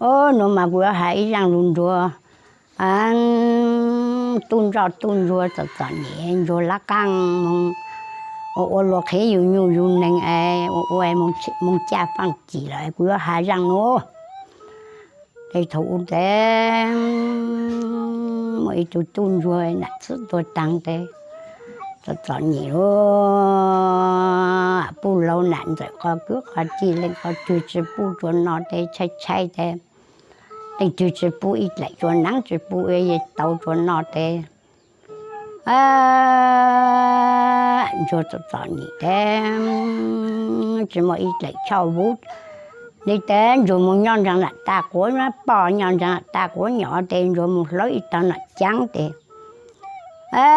Nuav mas kuv yuav has ib zaaj lug nrug tub ntsoj tub ntsuag txom txom nyem, ntsuag lab qaab moog ua ua luas qhev yug nyuj yug neeg, ua ua moog caj faaj cim lawm, kuv yuav has zaaj nuav. Ces thaum u tes muaj ib tug tub ntsuag nam txwv tuag taag tes txom txom nyem, puj laug nam ntxawm qhov kwv qhov tij leej qhov twg tsi puj tsuas no tes tshaib tshaib tes leej twg tsi puj ib dlaim tsuas naab tsi puj ib tau tsuas no tes ntsuag txom txom nyem tes tsi muaj ib dlaim choj vuv li tes ntsuag moog nyob nraag nam tag quav poj, nyob nraag nam tag quav nyom tes ntsuag moog hlawv ib tog nam caab tes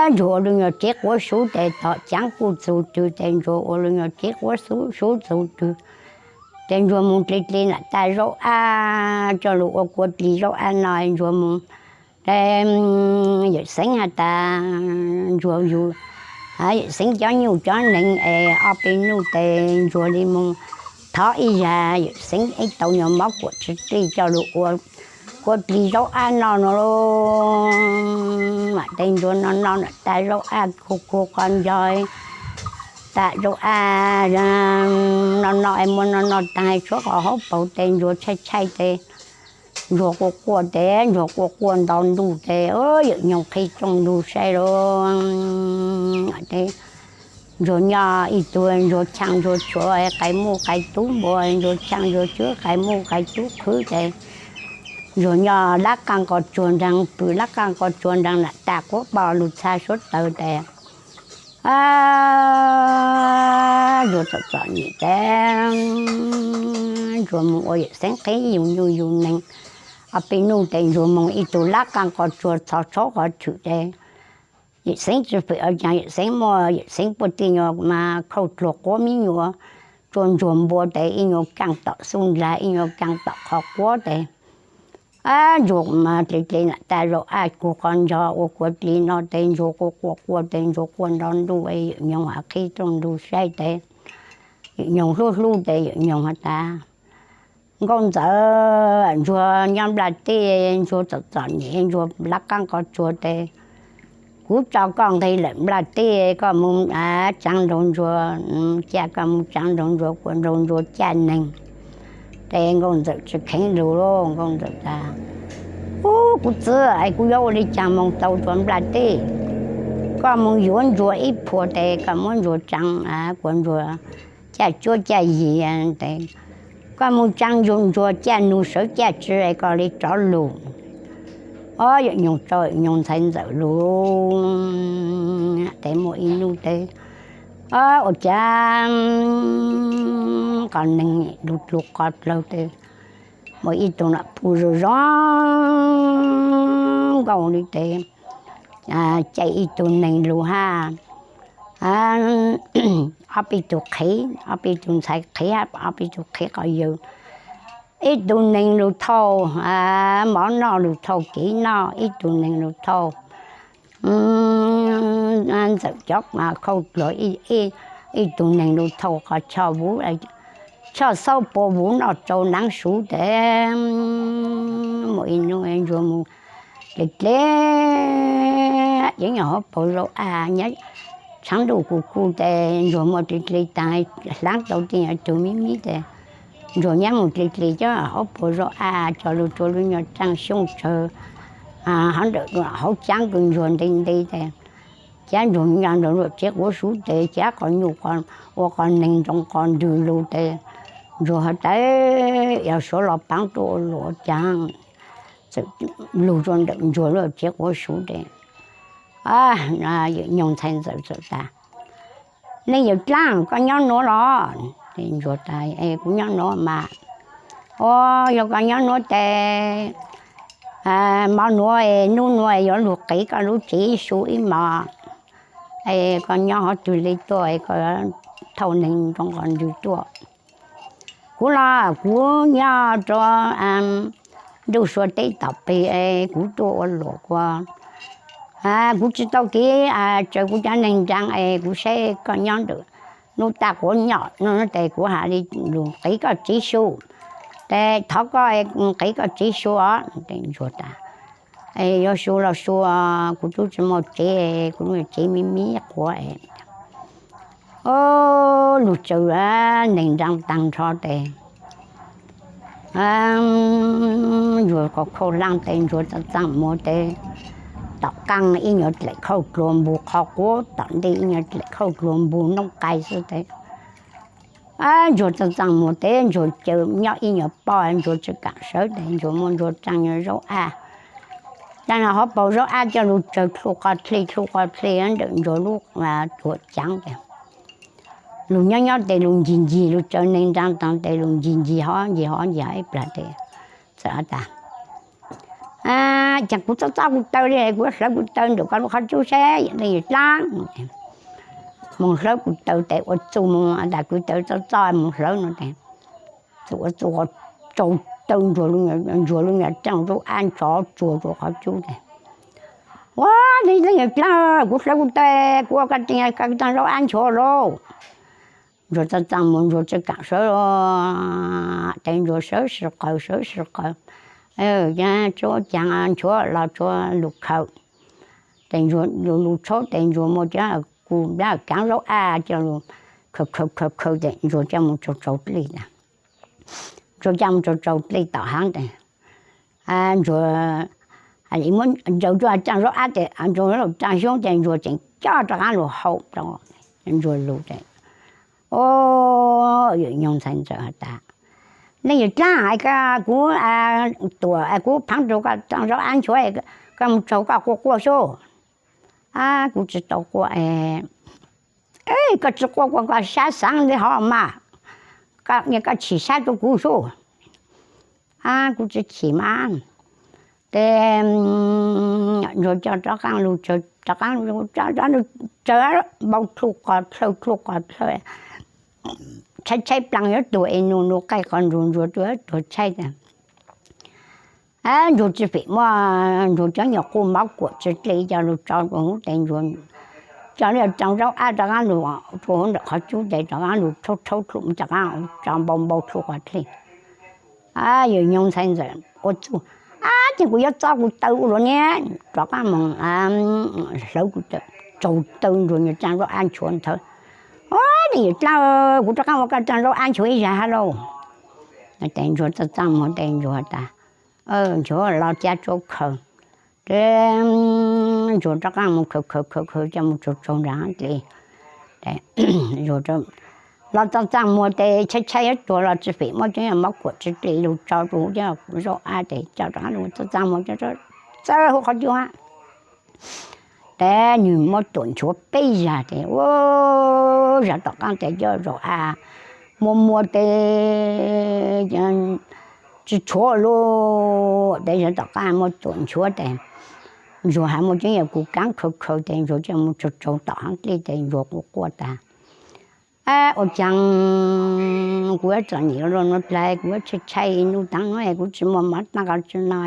ntsuag ua lug nyuag tsev quav suv tes tom caab kuj txug twg tes ntsuag ua lug nyuag tsev quav suv txug twg tes ntsuag moog dle dle nam tag zaub aj coj lug ua kua dlig zaub aj no ntsuag moog. Yawm Xeeb has tas ntsuag yug Yawm Xeeb cov nyuj cov neeg es ob peb nub tes ntsuag li moog thov ib zag Yawm Xeeb ib tau nyuag mob kuam tsi dlij coj lug ua kua dlig zaub aj no no. Mam tes ntsuag no no nam tag zaub aj kug kug qhov nco tag zaub aj no no es muaj no no taag tshuav qhov hauv paug tes ntsuag tshaib tshaib tes ntsuag quaj quaj tes ntsuag quaj quaj nto ntuj tes yawm nyoog qhib rooj lug saib lug tes ntsuag nyob ib tug ntsuag chaaj ntsuag tshuav qais muj qais tub npua, ntsuag chaaj ntsuag tshuav qais muj qais tub qhwv tes ntsuag nyob lab qaab qos tsuag nraag pw, lab qaab qos tsuag nraag nam tag quav poj lug txha suav taws tes ntsuag txom txom nyem tes ntsuag moog ua Yawm Xeeb qhev yug nyuj yug neeg. Ob peb nub tes ntsuag moog ib tug lab qaab qos tsuag txhov tshauv qhov tshwm tes Yawm Xeeb tsi fwm ua caag, Yawm Xeeb muaj Yawm Xeeb puj tij nyuas mas khauj dluag quav mib nyuas, tsua ntsuag npua tes ib nyuas kaaj tom xub ntag ib nyuas kaaj tom qhov quav tes ntsuag mas dle dle nam tag zaub aj kug qhov nco ua kua dlig no tes ntsuag quaj quaj quaj tes ntsuag quaj nto ntuj, yawm nyoog has qhib rooj lug saib tes yawm nyoog hlub hlub tes yawm nyoog has tas nkauj ntxawm, ntsuag nyob nplaj teb ntsuag txom txom nyem ntsuag lab qaab qos tsuag tes kuv tso koj nqeg lawm nplaj teb koj moog tsaav nraug ntsuag, ca koj moog tsaav nraug ntsuag kuas nraug ntsuag caj neeg. Tes nkauj ntxawm tsi kheev lug, nkauj ntxawm tas ub kuv txwv es kuv yuav ua li caag moog tau rua nplaj teb? Koj moog yuav ntsuag ib phuas tes koj muab ntsuag tsaav kuas ntsuag caj cuab caj yig tes koj moog tsaav ntsuag caj nug sawv caj tsi koj li rov lug. Ob yawm nyoog tso yawm nyoog ntxhais ntxawm lug tes muaj ib nub tes ua cas qos neeg lug dlug qos dlawg tes muaj ib tug nam puj zoo zoo nkauj li tes caij ib tug neeg lug hab ob peb tug qhev, ob peb tug ntxhais qhev, ob peb tug qhev qos yawg, ib tug neeg lug thauj mov noj lug thauj kev noj, ib tug neeg lug thauj ntxawm cov khauj dlawg, ib tug neeg lug thauj qhov choj vuv, choj xauj pua vuv noj tsau naav suv tes muaj ib nub ntsuag moog dle dle cov nyuag hauv paug zaub aj nyob tshaav ntuj kuj kuj tes ntsuag muaj dle dle taag hlaab tau tej nyuag tug mib mib tes ntsuag nyab moog dle dle cov hauv paug zaub aj coj lug rua lub nyuag raaj xyoob tsawg hov ntawm hauv caab kws ntsuag nte nte tes cav ntsuag nyob nraag luam tsev quav suv tes cav qos nyuj ua qos neeg nroo qos ndwg lug tes ntsuag has tas yog suav los paab tuaj ua luam caag. Txawm lug rua ntawm ntsuag luam tsev quav suv tes yawm nyoog ntxhais ntxawm txawm tas neeg yawm dlaab koj nyob nuav los? Ntsuag tas kuv nyob nuav mas. Ua yog koj nyob nuav tes mov nuav nub nuav yuav lug qiv koj lub tsev su ib mos. Koj nyob hov twg li tuaj koj thauj neeg nroo qos ndwg tuaj? Kuv los kuv nyob rua ntuj sua teb tom peg, kuv tuaj ua luam kuas kuv tsi tau kev tsaws kuv cov neeg nraag es kuv saib koj nyob ntawm nub taj quav nyom no tes kuv has li lug qiv koj tsev su. Tes thov koj nqis koj tsev su os. Ntsuag tas, Yuav su los su, kuv twb tsis muaj tsev, kuv lub tsev me me quav. Ob, lug tsaws neeg nraag taag nrho tes ntsuag khaus khaus hlaab tes ntsuag txaj txaj muag tes tom qaab ib nyuag dlaim khauj dluag npug qhov quav, tom ntej ib nyuag dlaim khauj dluag npug noob qai xwb tes ntsuag txaj txaj muag tes ntsuag caw nyob ib nyuag poj ntsuag tsis kaam sawv tes ntsuag muab ntsuag tsaa nyuag zaub aj, tsaa hov paug zaub aj coj lug tsawg dlu qhov dlej dlu qhov dlej ntawm ntsuag lub tuam caav tes lug nyob nyob tes lug ncig ncig lug tsaws neeg nraag taag tes lug ncig ncig hov ncig hov ncig hov ib plag tes txawm tas, Caag kuv txob txob kuv taw li, kuv yuav hlawv kuv taw ntawm koj lub qhov cub saib leej yawm dlaab. Moog hlawv kuv taw tes ua txuj moog tas kuv taw txob txob moog hlawv no tes txuj ua txuj tsaus taw ntsuag lub nyuag tsaaj zaub ab nchov tsuag rua qhov cub tes, Ua, leej yawm dlaab, kuv hlawv kuv taw, kuv ua koj tsaaj zaub ab nchuav lauj. Ntsuag txaj txaj muag ntsuag tsis kaam sawv tes ntsuag sawv sib qaws sawv sib qaws, tsuav caag nchuav los tsuav lug khaws. Tes ntsuag lug lug tshaub tes ntsuag muab cov kuv nplab kaav zaub aj coj lug khaws khaws khaws khaws tes ntsuag coj moog tsaug tsaug dlej tas. Ntsuag coj moog tsaug tsaug dlej tom haav tes ntsuag muab ntsaws rua tsaaj zaub ab tes ntsuag lug tsaa xyoob tes ntsuag tseem coj rov qaab lug hau rau ntsuag lug tes, O, yawm nyoog ntxhais ntxawm has tas, Leej yawm dlaab, kuv tuam kuv phaav rua koj tsaaj zaub ab nchuav, koj moog tsaug koj quaj quaj sub. Ab, kuv tsis tau quaj. Koj tsis quaj quaj koj sab xaav ntawd hov mas, koj chim sab rua kuv sub. Ab, kuv tsis chim mas. Tes ntsuag coj rov qaab lug, rov qaab lug tsaws npau dlhu qos dlhawv dlhu qos dlhawv, tshaib tshaib plaag yuav tuag es nug nug qaij qos ntsuag ntsuag tuag tshaib tas. Ntsuag tsis fem muab ntsuag cov nyuag quaj mov kuam tsi dle coj lug tso rua huv tes ntsuag coj lub tsaaj zaub ab rov qaab lug rua huv ntawm qhov cub tes rov qaab lug tshaub tshaub dlhu rov qaab tso npau npau dlhu qos dlej. Yawm nyoog ntxhais ntxawm ua txuj, Ab, ces kuv yuav txob kuv taw ua luaj niam, rov qaab moog hlawv kuv taw, tsaug taw ntsuag nyuag tsaaj zaub ab nchuav ntawd. O, leej yawm dlaab, kuv rov qaab ua koj tsaaj zaub ab nchuav ib zag hab lauj. Tes ntsuag txaj txaj muag tes ntsuag tas, Nchuav los ca tsuav khaws. Tes ntsuag rov qaab moog khaws khaws khaws khaws coj moog tsaug tsaug nraag dlej. Los txaj txaj muag tes tshaib tshaib yuav tuag los tsis fem muab cov nyuag mov kuam tsi dle lug tso rua huv cov zaub ab tes coj rov qaab lug txaj txaj muag txawb huv qhov cub hab. Tes nwg muab tuam nchuav peb zag tes ua zag tom qaab tes cov zaub ab muag muag tes tsis tshuav lug tes zag tom qaab muab tuam nchuav tes ntsuag has muab cov nyuag kuv kaav khaws khaws tes ntsuag coj moog tsaug tsaug tom haav dlej tes ntsuag quaj quaj tas, Ua caag kuv yuav txom nyem luaj nuav dlaag, kuv yuav tshaib tshaib nub taag nuav kuv tsis muaj mov dlaab qhov tsi no.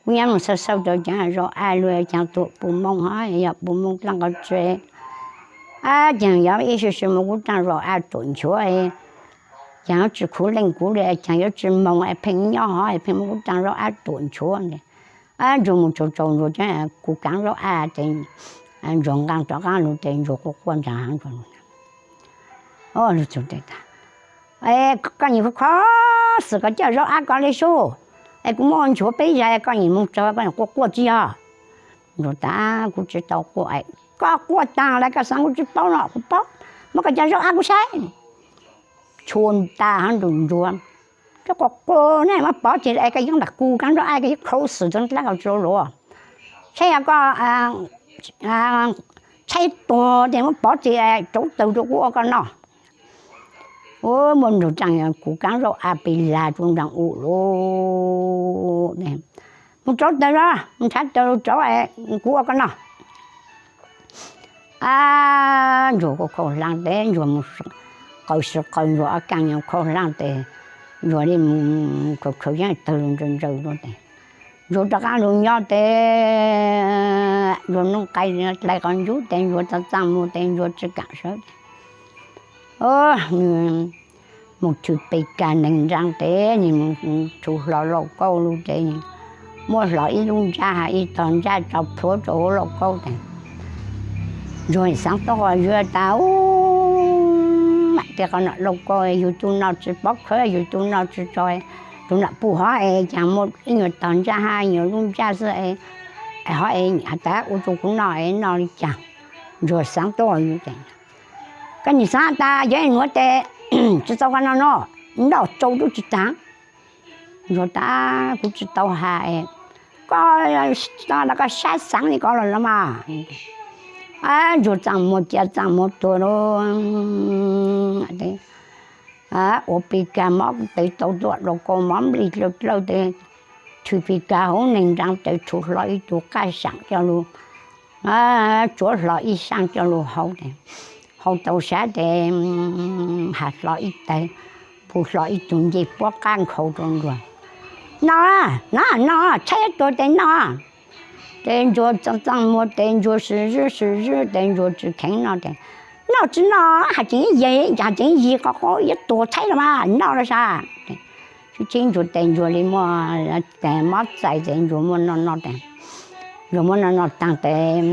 Kuv nyam moog xauj xauj rua cov zaub ab lug caag tuam pus moo hov yog pus moo dlaab qhov tsi. Ab, caag yuav ib sib sib muab kuv tsaaj zaub ab tuam nchuav, caag yuav tsi khuv leej kuv le, caag yuav tsi moog pheej nyob hov pheej muab kuv tsaaj zaub ab tuam nchuav. Ab, ntsuag moog tsaug tsaug ntsuag cov kuv kaav zaub ab tes ntsuag nqaa rov qaab lug tes ntsuag quaj quaj nraag haav lug tas, Koj nyiam kho xwm koj cov zaub ab ko le sub, es kuv muab nchuav peb zag koj nyiam moog tsaug koj nyiam quaj quaj tsi yog? Ntsuag tas, Kuv tsi tau quaj. Koj quaj taag le koj xaav kuv tsi paub no kuv paub, muab koj cov zaub ab kuv saib. Tshua tas hov nrug ntsuag, Koj quaj quaj ne muab pov tseg es koj yuav ntaag kuv kaav zaub ab koj yuav kho xwm txug dlaab koj tsi luag. Saib yog koj tshaib tuag tes muab pov tseg rauv taws rua kuv ua koj noj. Muab ntsuag tsaaj kuv kaav zaub ab pes lag rua nraag u lug, Moog rauv taws los moog nrhav taws rauv kuv ua koj noj. Ab, ntsuag khaus khaus hlaab tes ntsuag moog qaws sib qaws ntsuag ob kaaj nyoog khaus hlaab tes ntsuag le moog khaws khaws yeeb tawg lug ntsaws ntsaws rua tes ntsuag rov qaab lug nyob tes ntsuag noob qai dlai qhov ntsub tes ntsuag txaj txaj muag tes ntsuag tsi kaam sawv tes nwg mus thwm pes kas nees nraas tes nim mus tshum hlo lauj kaub lug tes muab hlo ib lub ntsaj ha ib tog ntsaj tso plhuav rau hauv lauj kaub tes Ntsuag xaav tuab qhov yuav tas u, mam tes qhov no lauj kaub yug tub noj tsi pob khawb yug tub noj tsi tso, tub noj puj hov es caag muaj ib nyuag tog ntsaj ha nyuag lub ntsaj xwb es, hov es has tas ua rua kuv noj es noj li cas. Ntsuag xaav tuab qhov yuav tes koj nim xaav tas yog nuav tes tsi txaus koj noj no, noj tsau tub tsi taag. Ntsuag tas kuv tsi tau has, koj, koj sab xaav li ko los los mas. Ntsuag txaaj muag cia txaaj muag tuag lug ua pes kas mob tes tau tuaj lauj kaub mob nplij dlawg dlawg tes thwm pes kas hauv nees nraas tes tshum hlo ib tug qaj saam coj lug, tsuav hlo ib saab coj lug hau tes hau tau sab tes has hlo ib teg, pub hlo ib tug ncej puab qab nkhaus rua Ntsuag. Noj, noj, noj, tshaib tuag tes noj. Tes Ntsuag txaaj txaaj muag tes Ntsuag swm zwb swm zwb tes Ntsuag tsi kheev noj tes, noj tsi noj has tseem yig qhov qub yuav tuag tshaib los mas noj los sas. Tsi tshaib Ntsuag tes Ntsuag li muaj mob txais tes Ntsuag muab noj noj tes, Ntsuag muab noj noj taag tes,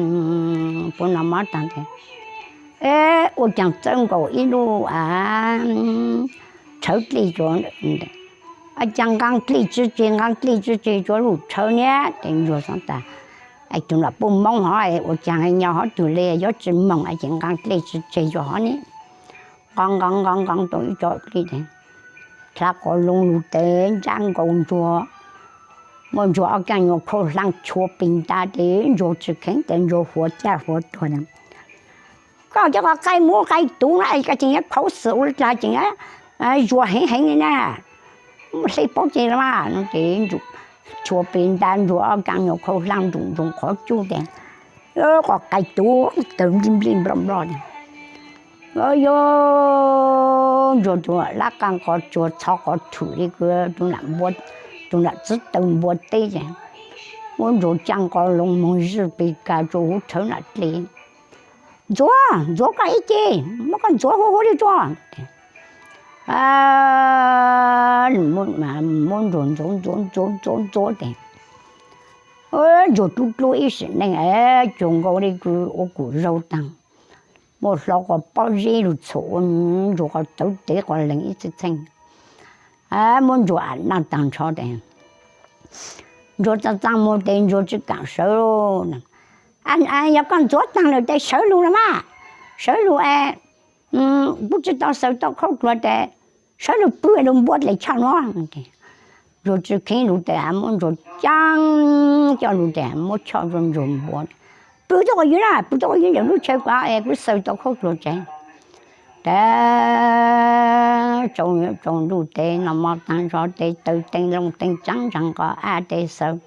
puab noj mob taag tes, ua caag txawb nkaus ib lub a tshawv dlej, ua caag nqaa dlej tsi tseg nqaa dlej tsi tseg rua lub tshawv niab tes Ntsuag xaav tas, tug noj puj moob hov ua caag nyo hov tug le yuav tsi moog es nqaa dlej tsi tseg rua hov niab. Nqaa nqaa nqaa nqaa tau ib co dlej tes, dlha quas loo lug tes ntsaj nkaus Ntsuag, muab Ntsuag ob kaaj nyuas khau hlaang chua pes ntaag tes Ntsuag tsi kheev tes Ntsuag huav caj huav tuag. Koj cov qos qai muv qai tuv no es koj tseem yuav khaus xwm ua le caag tseem zuag heev heev li na, hle paub tseg los mas no tes chua pes ntaag Ntsuag ob kaaj nyuas khau hlaang nruj ntsoog qhov cub tes qos qai tuv tawg nplij nplij nploj nploj. Yog Ntsuag tug lab qaab qos tsuag txhov qos thwm li kws tug nam txwv tawg npua teb ces muab Ntsuag caj nqos loo moog zwj pes kas rua huv tshawv nam dlej. Ntxuav, ntxuav koj ib ce, muab koj ntxuav huv huv li tsuag. Muab Ntsuag ntxuav ntxuav ntxuav ntxuav ntxuav tes Ntsuag dlub dlub ib sim neej es cuag nkaus li kws ua kum zaug taag, muab hlo qos pob zeb lug txhuam ua Ntsuag qos tawv tes qos leeg ib txheej txheej, muab Ntsuag am naj taag nrho tes Ntsuag txaaj txaaj muag tes Ntsuag tsi kaam sawv. Yog koj ntxuav taag lawm tes sawv lug los mas, sawv lug es kuv tsi tau xaws tau khaub dluag tes sawv lug pw lug npua dlaim choj nuav. Ntsuag tsi kheev lug tes muab Ntsuag caab coj lug tes muab choj rua Ntsuag npua. Pw tuaj quas ywg na, pw tuaj quas ywg ntawm lub chaw ko es kuv xaws tau khaub dluag tseg. Tes tsaus ntuj tes noj mov taag nrho tes taws tees loo tees tsaab ntsaag nqos av tes xaws,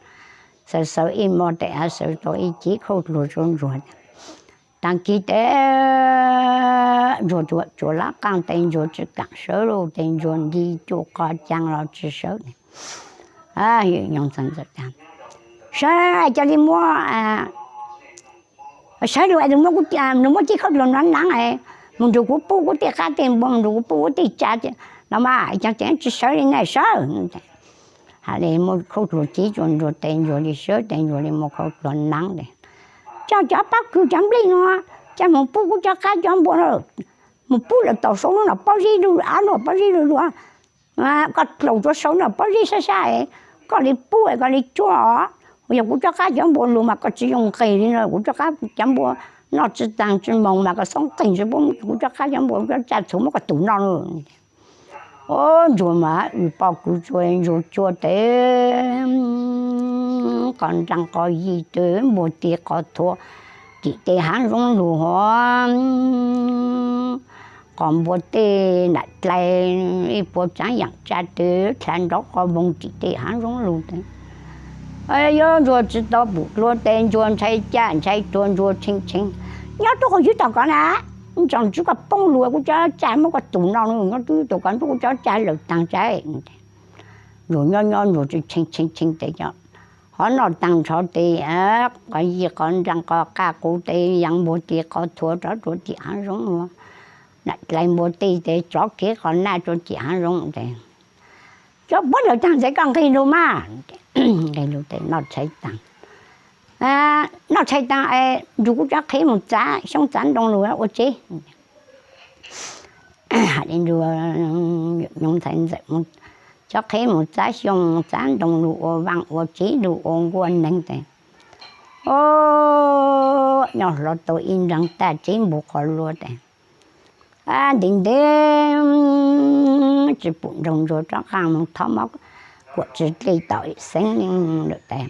xaws xaws ib mos tes av xaws tau ib cev khaub dluag rua Ntsuag. Taag kis tes Ntsuag tsuas lab qaab tes Ntsuag tsi kaam sawv lug tes Ntsuag nti cuj qos caag los tsi sawv. Sawv, ca le muab, sawv lug es nws muab cev khaub dluag no naav mus nrug kuv pub kuv tej qab tej npua, mus nrug kuv pub kuv tej tsa los mas, caag tseem tsi sawv li ne sawv. Has le muab khaub dluag cev rua Ntsuag tes Ntsuag le sawv tes Ntsuag le muab khaub dluag naav tes, coj cov pob kws cov nplej nuav coj mus pub kuv cov qab cov npua, mus pub lawm tom saum lub no pob zeb lug, av lub pob zeb lug lug, koj dlaum rua saum no pob zeb sab sab es koj le pub es koj le cuab. Yog kuv cov qab cov npua lug mas koj tsi yoo nqes li no, kuv cov qab cov npua noj tsi taag tsi moog mas koj xob nqes tsi pub kuv cov qab cov npua, kuv cov tsa txhuv muab koj tus noj. Ub, Ntsuag mas wb pob kws tsuag, Ntsuag cuab tes qos nraag qos yig tes npua tes qos thuav tim tej haav zoov lug hov, qos npua tej nam dlai ib puas tsaav yaam tsa tes dlha nrov qos moog tim tej haav zoov lug tes. Yog Ntsuag tsi tau pum dlua tes Ntsuag ntshai caj ntshai tuag Ntsuag tshee tshee, nyob tuab qhov ywg tom ko na, ntsoov tsw koj poob lug kuv cov tsa muab koj tus no, nyob tuab ywg tom ko ntuj kuv cov tsa lawm taag tsa. Ntsuag nyob nyob Ntsuag tshee tshee tshee tes cov hov noj taag nrho tes qos yig qos nraag qos qaj qus tes yaav npua tes qos thuav rov rua tim haav zoov lug. nam dlais npua tij tes tsov khiav qhov naj rua ciam hav zoov tes, Cov puab lawm taag ntxes koj nqeg lug mas. Nqeg lug tes noj tshais taag, noj tshais taag es nrug kuv cov qhev mus txav xyoob txav ntoo lug ua tsev. Hais li nrug, nyob ntxhais ntxawm, cov qhev mus txav xyoob txav ntoo lug ua vaaj ua tsev lug ua nkuaj neeg tes, o, nyob hlo tau ib nraag tag tsev npug qhov lua tes, ntev ntev tsi pum nraug ntsuag rov qaab moog thov mob kuam tsi dlej tom Yawm Xeeb lawm tes,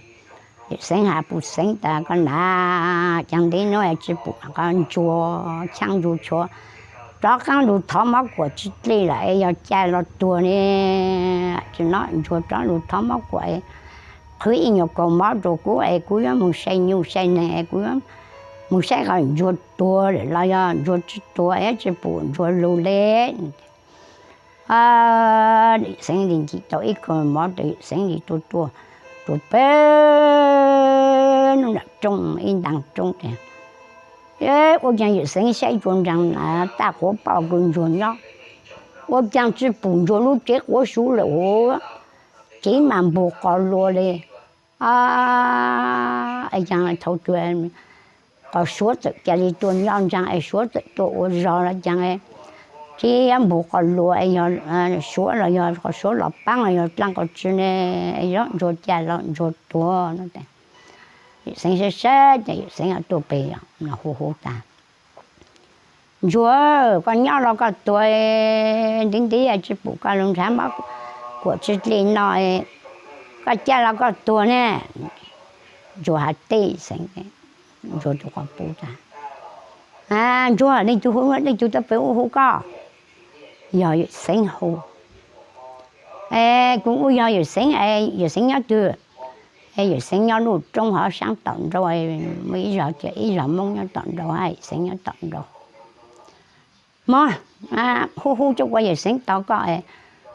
Yawm Xeeb has Pug Xeeb tas, Koj nam, caag ntev nuav tsi pum qhov ntsuag chaab ntsuag tshuav rov qaab lug thov mob kuam tsi dlej lawm es yog ca los tuag ne? Tsi nov ntsuag rov lug thov mob kuam, qhwv ib nyuag kaus mob rua kuv es kuv yuav moog saib nyuj saib neeg es kuv moog saib qhov ntsuag tuag lawm los yog ntsuag tsi tuag es tsi pum ntsuag lug le. Yawm Xeeb le ncig tau ib kaus mob tes Yawm Xeeb le tuaj tuaj rua peb nub nram roob ib ntaag roob tes, ua caag Yawm Xeeb saib tua nraag tag quav poj kws ntsuag nyob, ua caag tsi pum ntsuag lub tsev quav suv lawm hov, tsev mas npug qhov lua le. Caag thaum twg qhov suav txawm ca le tuaj nyob ntsaag es suav txawm tuaj ua zog los caag, tsev npug qhov lua es yog suav los yog qhov suav los paab los yog dlaab qhov tsi ne, es yog ntsuag ca los ntsuag tuag no. Yawm Xeeb saib saib tes Yawm Xeeb tuaj peg hu hu tas, Ntsuag, koj nyob los koj tuag, ntev ntev tsi pum koj lug nrhav mob kuam tsi dlej no, koj ca los koj tuag ne. Ntsuag has teb Xeeb, ntsuag tus quas puj tas, Ntsuag, leej twg hu, leej twg tuaj peg hu hu koj? Yog Yawm Xeeb hu. Es kuv ua yog Yawm Xeeb, Yawm Xeeb nyob twg? Es Yawm Xeeb nyob lub roob hov saab tom nraud, muaj ib zog, ib zog Moob nyob tom nraud, Yawm Xeeb nyob tom nraud. Moog, hu hu tso kuas Yawm Xeeb tos koj.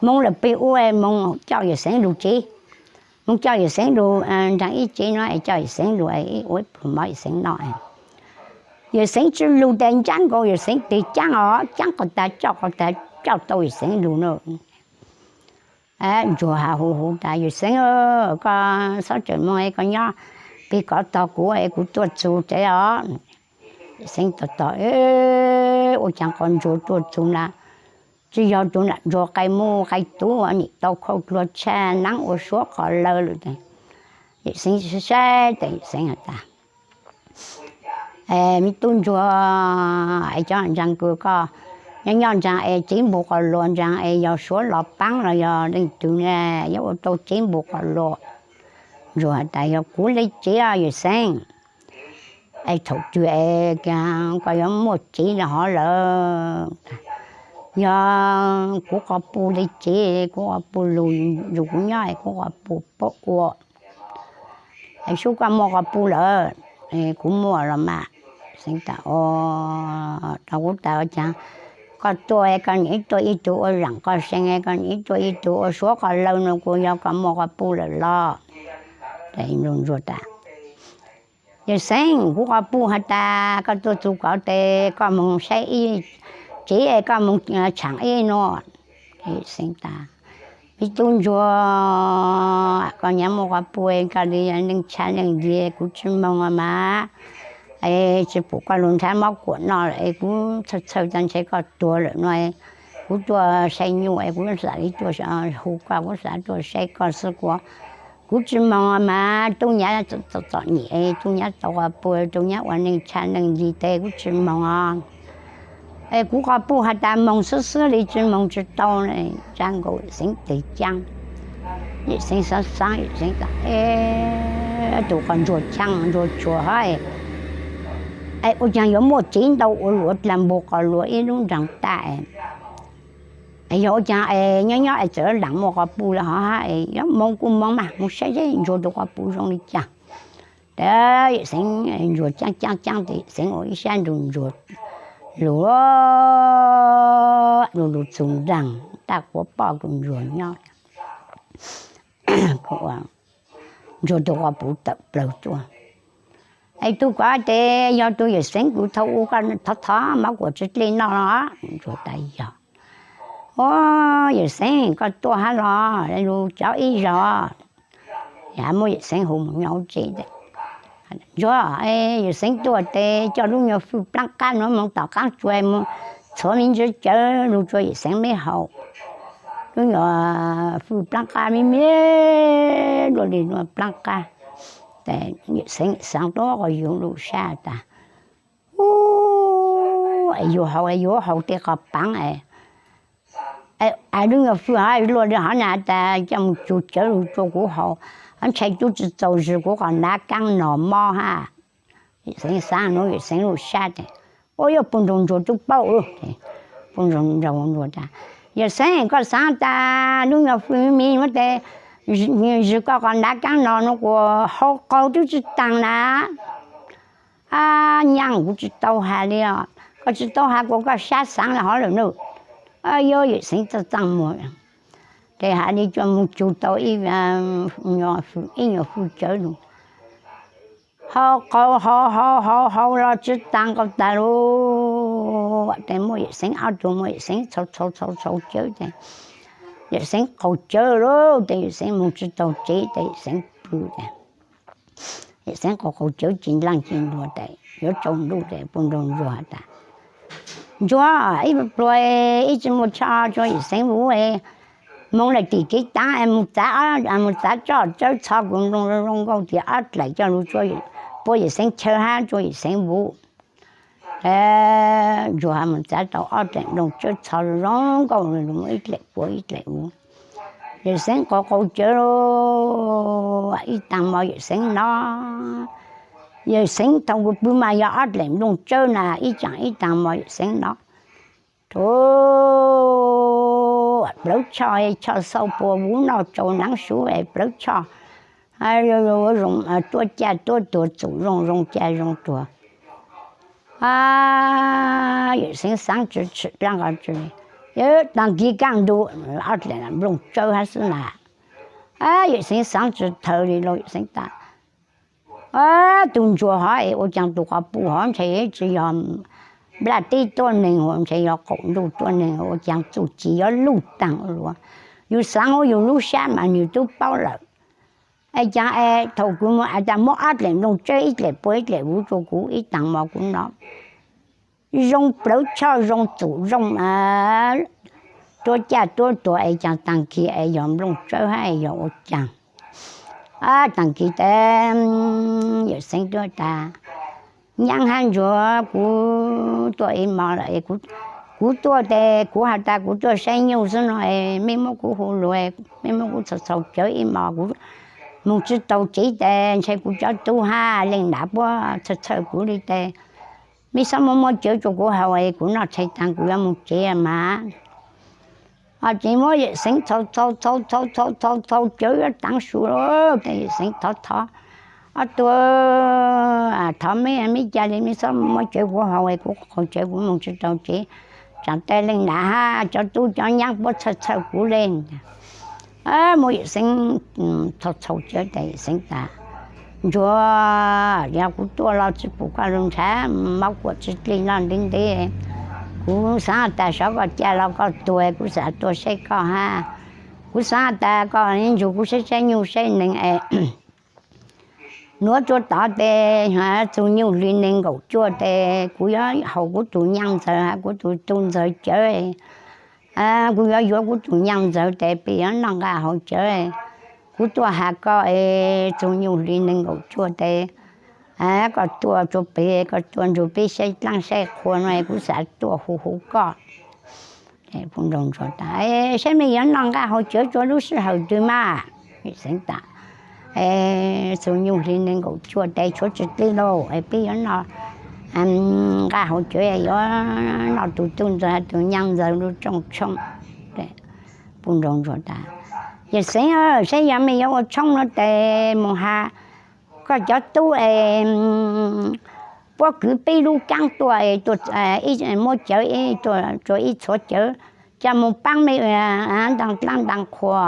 Moog lawm peg ua, moog coj Yawm Xeeb lug tsev, moog coj Yawm Xeeb lug nraag ib tsev no es coj Yawm Xeeb lug ua ib pluag mob Yawm Xeeb noj. Yawm Xeeb tsi lug tes ncaab nkaus Yawm Xeeb tes caab os, caab qhov tag coj qhov tag coj tau Yawm Xeeb lug no. Ntsuag has hu hu tas, Yawm Xeeb, koj txhob tseem moog, koj nyob peg kov tog kuv es kuv tuaj txug tsev os. Yawm Xeeb tos tos, ua caag qhov ntsuag tuaj txug na, tsi yog tug nam ntsuag qai muj qai tuv nim tau khauj dlua tshaj naab ua suav qhov lawv lawm. Yawm Xeeb saib tes Yawm Xeeb has tas, Me tub ntsuag, es cov ntsaag kws koj nyob nyob ntsaag es tsev npug qhov lua ntsaag es yog suav los paab los yog leej twg ne yuav ua tau tsev npug qhov lua? Ntsuag has tas, Yog kuv le tsev Yawm Xeeb. Es thaum twg es koj yuav muaj tsev le hov lawm? Yog kuv quas puj le tsev, kuv quas puj lug nrug kuv nyob es kuv quas puj paub ua. Es sub koj muaj quas puj lawm? Kuv muaj los mas. Xeeb tas, Rau kuv tas ua caag, koj tuaj es koj nim tuaj ib tug ua zaam qoj see, koj nim tuaj ib tug ua suav qhov lawv no, kuv yog koj muaj quas puj lawm los? Ntsuag tas, Yawm Xeeb, kuv quas puj has tas koj tuaj txug kov tes koj moog saib ib tsev, koj moog tshaam ib nua. Xeeb tas, Me tub ntsuag, koj nyav muaj quas puj, koj le neej tshaj leej ntxi, kuv tsi moog mas. Es tsi pum koj lug nrhav mob kuam noj lawm es kuv txhawj txhawj tas ntshe koj tuag lawm no. Kuv tuaj saib nyuj es kuv xav le tuaj hu koj, kuv xav tuaj saib koj xwb kuv, kuv tsi moog mas. Tub nyav txom nyem, tub nyav tau quas puj, tub nyav ua neej tshaj leej ntxi tes kuv tsi moog os. Es kuv quas puj has tas moog xwb xwb le tsi moog tsi tau. Ntsaab nkaus Xeeb tes caab, Xeeb xaav xaav, Xeeb tas, Tus quas ntsuag chaab ntsuag tshuav hov, es ua caag yuav muaj tsev ntau ua luam dlaa npug quas luam ib lub nraag taj. Yog ua caag es nyob nyob es txawm laam muaj quas puj lawm hov hab, yuav moog kuj moog mas, moog saib seb ntsuag tus quas puj zoo li cas. Tes Xeeb ntsuag caab caab caab tes Xeeb ua ib sab nrug ntsuag lug, lug lug txug nraag taj quav poj kws ntsuag nyob. Ntsuag tus quas puj tawm plawg tuaj. Es tug kov tes yog tug Yawm Xeeb kuv thaum ub koj thov thov mov kuam tsi dlig noj los? Ntsuag tas yog. Au, Yawm Xeeb koj tuaj hab los? Lug cov ib zog. Muab Yawm Xeeb hu moog nyob tsev. Ntsuag, Yawm Xeeb tuaj tes coj lub nyuag fwj plaab qab nuav moog tom qaab tsua, txhuav me ntsis cawv lug tsua Yawm Xeeb meb haus. Lub nyuag fwj plaab qab me me, luaj li luaj plaab qab. Yawm Xeeb xaav tuab qhov yug lub sab tas, u, es yug haus, es yug haus tej qhov paav es, lub nyuag fwj hov luaj li hov na tas coj moog tsua cawv lug tsua kuv haus, ntshai tub tsi txaus zug kuv qhov nav kaab no mob hab. Yawm Xeeb xaav nuav Yawm Xeeb lub sab tas, u, yuav Pug Nraug Ntsuag tub paub. Pug Nraug Ntsuag tas, Yawm Xeeb, koj xaav tas lub nyuag fwj me me nuav tes zug koj qhov nav kaab no nuav kuas haus qaug tub tsi taag na. Ab, nyaab kuv tsi tau has li os, koj tsi tau has kuas koj sab xaav le hov lawm nawb. Yuav Yawm Xeeb txaj txaj muag, tes has li coj moog tsua tau ib nyuag fwj cawv lug, haus qaug haus haus haus haus los tsi taag nqaus taag lug. Tes muab Yawm Xeeb ob tug, muab Yawm Xeeb txhau txhau txhau txhau cawv tes Yawm Xeeb qaug cawv lawm tes Yawm Xeeb moog tsi tau tsev tes Yawm Xeeb pw tas. Yawm Xeeb qaug qaug cawv ci nlaaj ci ntuag tes yuav tsaus ntuj tes Pug Nraug Ntsuag has tas, Ntsuag, ib pluag ib tsi muaj choj tsua Yawm Xeeb vuv, moog lawm tim kev taav es moog txav, moog txav tsob tsawb txho kuv nplooj zoo nkauj tias ob dlaim coj lug tsua, puab Yawm Xeeb chaw hab tsua Yawm Xeeb vuv. Ntsuag has moog txav tau ob dlaim nplooj tsawb txho zoo nkauj lug ib dlaim puab ib dlaim vuv. Yawm Xeeb qaug qaug cawv lawm ib taag mov Yawm Xeeb nov. Yawm Xeeb thaum kuv pw mas yog ob dlaim nplooj tsawb na ib taag ib taag mov Yawm Xeeb nov. Rua plawv choj, choj xauj puas vuv noj tsau naav suv es plawv choj, tuab caj tuab tuag txum zoo zoo caj zoo tuag. Yawm Xeeb xaav tsi tshwm dlaab nqos tsi, taag kis kaj ntug ob dlaim nplooj tsawb hab xwb na. Yawm Xeeb xaav tsi thawm li lauj, Yawm Xeeb tas, tug Ntsuag hov es ua caag tug quas puj hov ntshe tsi yog nplaj teb tuab neeg, ntshe yog qaum ntuj tuab neeg, ua caag txuj ci yuav luj taag ua luaj. Yug xaav huv yug lub sab mas nwg tub paub lawm. Es caag es thaum kuv moog has tas muab ob dlaim nplooj tsawb ib dlaim puab ib dlaim vuv tsua kuv ib taag mov kuv nov, zoo plawv choj zoo txum zoo, tuab caj tuab tuag es caag taag kis es yog nplooj tsawb hab es yog ua caag. Taag kis tes Yawm Xeeb tuaj tas, Nyaab hab Ntsuag, kuv tuaj ib mos lawm, kuv tuaj tes kuv has tas kuv tuaj saib nyuj xwb no, mej muab kuv hu lug, mej muab kuv txhau txhau cawv ib mos kuv moog tsi tau tsev tes ntshe kuv cov tub hab leej nam puab txhawj txhawj kuv li tes mej xob muab muab cawv tsua kuv haus es kuv noj tshais taag kuv yuav moog tsev mas. Ces muab Yawm Xeeb txhau txhau txhau txhau txhau txhau cawv yuav taav su lawm tes Yawm Xeeb thov thov, Ob tug, thov mej, mej ca le mej xob muab cawv kuv haus es kuv qaug cawv kuv moog tsi tau tsev, tsaam tes leej nam hab cov tub cov nyaab puab txhawj txhawj kuv le. Muab Yawm Xeeb txhau txhau cawv tes Yawm Xeeb tas, Ntsuag, yog kuv tuaj los tsi pum koj lug nrhav, mov kuam tsi dlig noj ntev ntev. Kuv xaav tas sov koj ca los koj tuag kuv xaav tuaj saib koj hab. Kuv xaav tas koj ntsuag kuv saib saib nyuj saib nees es nuav tsua tod tes txug nyuj hli nees nkaum cuaj tes kuv yuav haus kuv tug nyaaj ntxawg hab kuv tug tug ntxawg cawv. Kuv yuav yuav kuv tug nyaaj ntxawg tes peb yuav noj nqaj haus cawv. Kuv tuaj has koj es txug nyuj hli nees nkaum cuaj tes koj tuaj tsua pem, koj tuaj nrug peb saib dlaab saib qhua no kuv xaav tuaj hu hu koj. Saib mej yuav noj nqaj haus cawv tsua lub sij hawm twg mas. Xeeb tas, txug nyuj hli nees nkaum cuaj tes tshuav tsi dlig lauj, peb yuav noj nqaj haus cawv, yuav noj tug tug ntxawg tug nyaaj ntxawg lub rooj tshoob. Puj nraug ntsuag tas, Yawm Xeeb, saib yog mej yuav ua tshoob no tes moog has koj cov tub es puab kwv peb lub kaab tuaj, muab cawv tsua ib txhua cawv coj moog paab mej ntaag dlaab ntaag qhua.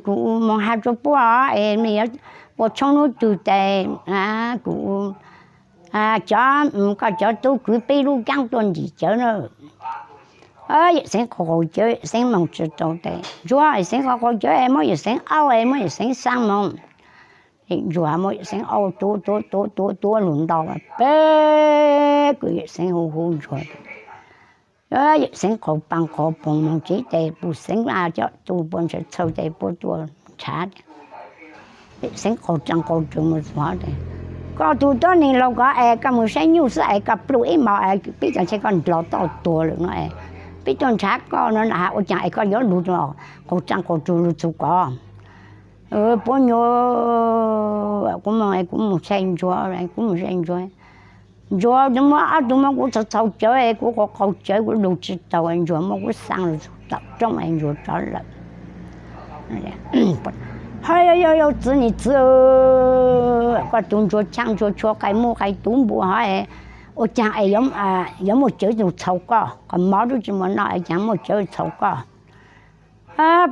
Kuv moog has tsua puab es mej yuav ua tshoob hnub twg tes kuv cov, koj cov tub kwv peb lub kaab tuaj ntim cawv na. Yawm Xeeb qaug qaug cawv, Yawm Xeeb moog tsi tau tes Ntsuag, Yawm Xeeb qaug qaug cawv es muab Yawm Xeeb auj es muab Yawm Xeeb xaa moog. Ntsuag muab Yawm Xeeb auj tuav tuav tuav tuav tuav lug nto peb kws Yawm Xeeb hu hu Ntsuag. Yawm Xeeb qaug paag qaug poog moog tsev tes pug Xeeb cov tub puab ntshai txhawj tes puab tuaj nrhav. Yawm Xeeb qaug tsaa qaug tug moog txug hov tes, koj tug tuab neeg laug ko es koj moog saib nyuj xwb es koj pluj ib mos es peb cov ntshai koj ndlo toj tuag lawm no es peb tuaj nrhav koj no na has ua caag es koj yuav lug qaug tsaa qaug tug lug txug ko. Puab nyuam, kuv moog, kuv moog saib Ntsuag, kuv moog saib Ntsuag. Ntsuag muab ob tug muab kuv txhaus txhaus cawv es kuv qaug qaug cawv kuv lug tsi taus, Ntsuag muab kuv xaa lug txug tom roob es Ntsuag rov lawm. Hov yog yog txiv, niag txiv, koj tug Ntsuag Tshaaj Ntsuag Tshua qai muaj qai tuv npua hov es ua caag es yuav muaj cawv txhaus koj, qhov mov tub tsi muaj noj es caag muaj cawv txhaus koj.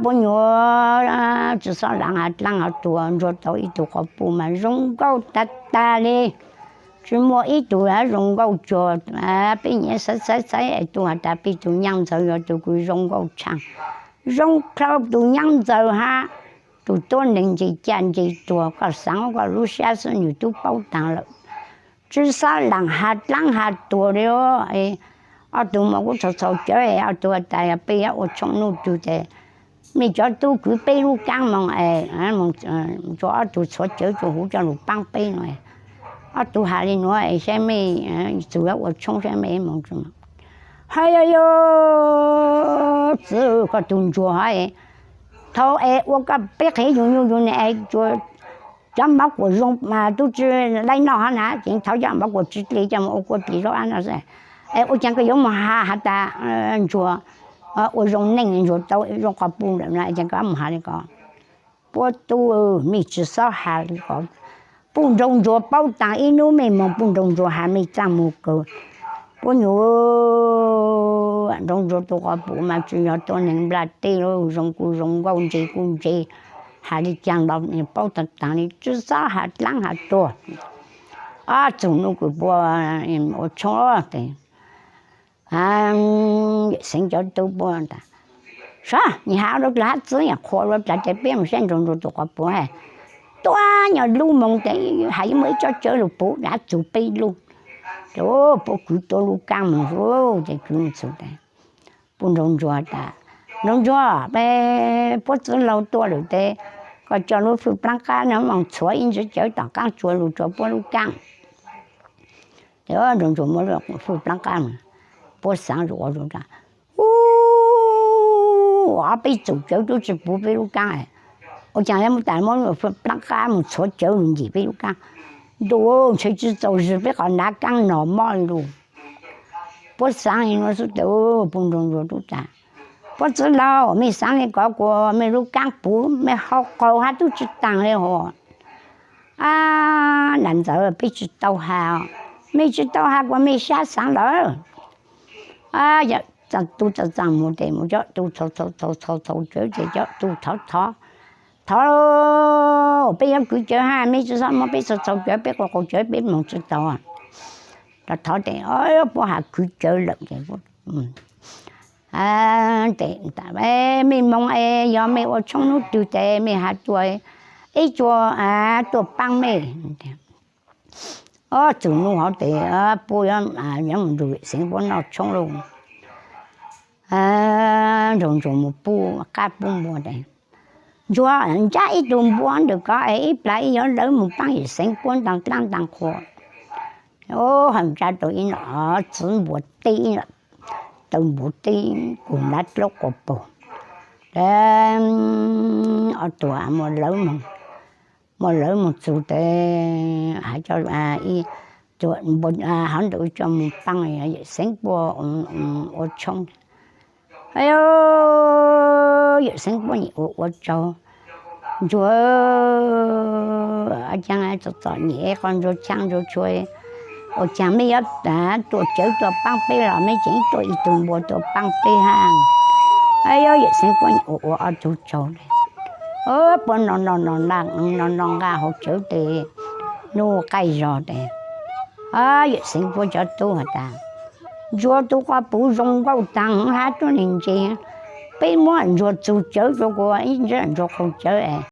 Puab nyuam, tsi xob laav has dlaab has tuag, Ntsuag tau ib tug quas puj mas zoo nkauj tag tag li. Tsi muaj ib tug zoo nkauj cuag peb nyiam xaiv xaiv xaiv es tug has tas peb tug nyaab ntxawg yog tug kws zoo nkauj tshaaj, zoo dlhau tug nyaab ntxawg hab. Tug tuab neeg nce caj nce tuag, koj xaav koj lub sab xwb nwg tub paub taag lawm. Tsi xob laav has dlaab has tuag li. Ob tug muab kuv txhaus txhaus cawv, ob tug has tas yog peb yuav ua tshoob nub twg tes mej cov tub kwv peb lub kaab moog es, tso ob tug txhuav cawv tso huv coj lug paab peb no. Ob tug has li nuav es saib mej txug yuav ua tshoob saib mej moog. Hov yog yog txiv, koj tug Ntsuag hov, thaus es ua koj peb qhev yug nyuj yug nees es cov mov kuam zoo tub tsi laib noj hov na, ces thaus cov mov kuam tsi dle coj moog ua kua dle zaub ab no xwb. Es ua caag koj yuav moog has has tas Ntsuag ua zoo neej, Ntsuag tau zoo quas puj lawm no, es caag koj moog has li ko. Puab tub, mej tsi xob has li ko. Puj Nraug Ntsuag paub taag, ib nub mej moog Puj Nraug Ntsuag has mej txaaj moog kawg. Puab nyuam, Nraug Ntsuag tug quas puj mas tsi yog tuab neeg nplaj teb, zoo kuj zoo nkauj, ntse kuj ntse, has li caag los paub taag taag li, tsi xob has dlaab has tuag. Ob txug nub kws puab ua tshoob tes Yawm Xeeb cov tub puab tas, sab nyias has dlua dlaag hab txwv nyias qhuas dlua dlaag tes peb moog saib Nraug Ntsuag tug quas puj. Tuab nyuas lub moog tes has yuav muaj ib tsob cawv lug puv dlaab txug peb lub. Ces puab kwv tuab lub kaab moog, ces kwv moog txug tes Puj Nraug Ntsuag tas, Nraug Ntsuag, puab txiv laug tuaj lawm tes koj coj lub fwj plaab qab no moog txhuav ib ntsis cawv tom qaab tsua lug rua puab lub kaab. Ces Nraug Ntsuag muab fwj plaab qab, puab xaav zuj ua zuj tas, ub, ob peb txug cawv tub tsi puv peb lub kaab, ua caag yuav muab tas muab fwj plaab qab moog txhuav cawv lug ncig peb lub kaab. Ntuj, ntshe tsi txaus zug peb qhov nav kaab no mob lug. Puab xaav li nuav xwb tes Puj Nraug Ntsuag tub tas, puab txiv laug, mej xaav li ko kuas mej lub kaab puv, mej hau qaug hab tub tsi taag li hos. Ab, nam ntxawm, peb tsi tau has, mej tsi tau has kuas mej sab xaav lawm. Yawm Xeeb tub txawm txaaj moog tes moog coj tub txhaus txhaus txhaus txhaus cawv tes coj tub thov thov, thov, peb yuav kwv cawv hab mej tsi xob muab peb txhaus txhaus cawv, peb quas qaug cawv peb moog tsi tau. Thov thov tes puab has kwv cawv lawm tes mej moog es yog mej ua tshoob nub twg tes mej has tuaj, ib txhia tuaj paab mej. Ob txug nub hov tes puab yuav mus nrug Yawm Xeeb puab noj tshoob lauj. Nraug Ntsuag mus pub qab pub npua tes, Ntsuag, nrab ib tug npua ntawm ko es ib plag ib yuav lawv mus paab Yawm Xeeb puab ntaag dlaab ntaag qhua. Ub, has nrab tau ib no, txiv npua teb, taw npua teb, kug nab dlaub quas puj. Ob tug muaj lawv moog, muaj lawv moog txug tes has cov, hov ntawd coj mus paab Yawm Xeeb puab ua tshoob. Yawm Xeeb puab nyiam ua ua tsaug, Ntsuag, caag txom txom nyem qhov Ntsuag Tshaaj Ntsuag Tshua, ua caag mej yuav tuaj cawv tuaj paab peb los mej tseem tuaj ib tug npua tuaj paab peb hab. Yawm Xeeb puab nyiam ua ua ob tug tsaug le. Puab no no no no nqa hauv tsawv tes, nub qaij zog tes, Yawm Xeev Puab cov tub has tas, Ntsuag tus quas puv zoo nkauj taag, hab tuab neeg ntse, peb muab Ntsuag txug cawv rua kuv ib ntsab Ntsuag qaug cawv es